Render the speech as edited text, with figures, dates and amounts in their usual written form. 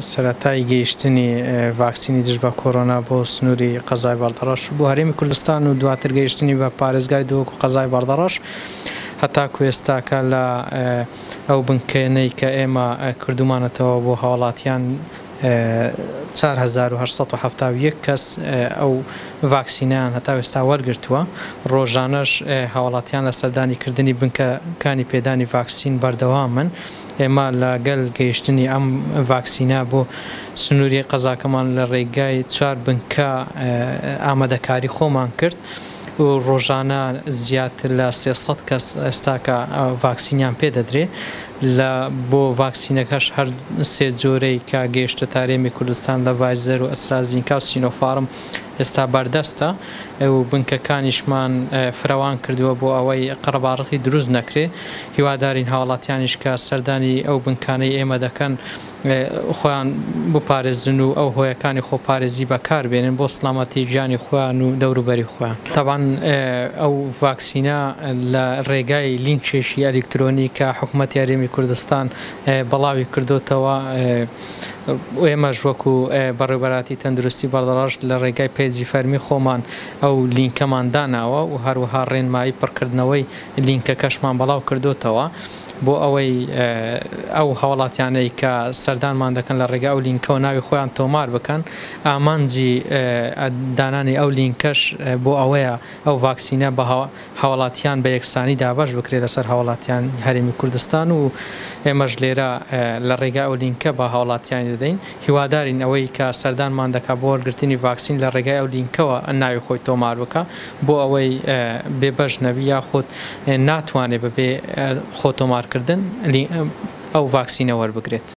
سەرەتای گەیشتنی ڤاکسینی دژ بە کۆرۆنا بۆ سنووری قەزای بەردەڕەش بۆ هەرێمی کوردستان و دواتر گەیشتنی بە پارێزگای دهۆک و قەزای بەردەڕەش هەتاکو ئێستاکە لە ئەو بنکەیەنەی کە ئێمە کردومانەتەوە بۆ هاوڵاتیان 4871 کەس ئەو ڤاکسینەیان هەتا ئێستا وەرگرتووە. ڕۆژانەش هاوڵاتیان لە سەردانی کردنی بنکەکانی پێدانی ڤاکسین بەردەوامن. ئێمە لە گەل گەیشتنی ئەم ڤاکسینە بۆ سنووری قەزاکەمان لە ڕێگای چوار بنکە ئامادەکاری خۆمان کرد و ڕۆژانە زیاتر لە 300 کەس ئێستاکە ڤاکسینیان پێ دەدرێ. لە بۆ ڤاکسینەکەش هەر سێ جۆرەی کە گەیشتە هەرێمی کوردستان لە ڤایزەر و ئەسترازینکا و سینۆفارم ئێستا بەردەستە و بنکەکانیشمان فراوان کردووە بۆ ئەوەی قەرەباڵغی دروست نەکرێ. هیوادارین هاوڵاتیانیش کە سەردانی ئەو بنکانەی ئێمە دەکەن خۆیان بپارێزن و ئەو هۆیەکانی خۆپارێزی بەکار بێنن بۆ سڵامەتی گیانی خۆیان و دەوروبەری خۆیان. تەبعەن ئەو ڤاکسینە لە ڕێگای لینکێکی ئەلیکترۆنی کە حکومەتی هەرێمی کوردستان بڵاوی کردۆتەوە، ئێمەش وەکو بەڕێوبەراتی تەندروستی بەردەڕەش لە ڕێگای پەیجی فەرمی خۆمان ئەو لینکەمان داناوە و هەروەها ڕێنمایی پڕکردنەوەی لینکەکەشمان بەڵاو کردۆتەوە بۆ ئەوەی ئەو هاوڵاتیانەی کە سەردانمان دەکەن لە ڕێگای ئەو لینکەوە ناوی خۆیان تۆمار بکەن. ئامانجی دانانی ئەو لینکەش بۆ ئەوەیە ئەو ڤاکسینە بە هاوڵاتیان بە یەکسانی دابەش بکرێت لەسەر هاوڵاتیان هەرێمی کوردستان و ئێمەش لێرە لە ڕێگای ئەو لینکە بە هاوڵاتیانی دەدەین. هیوادارین ئەوەی کە سەردانمان دەکات بۆ وەرگرتنی ڤاکسین لە ڕێگای ئەو لینکەوە ناوی خۆی تۆمار بکا بۆ ئەوەی بێبەش نەبی یاخود ناتوانێت بەبێ خۆ تۆمارکردن ئەو ڤاکسینە وەربگرێت.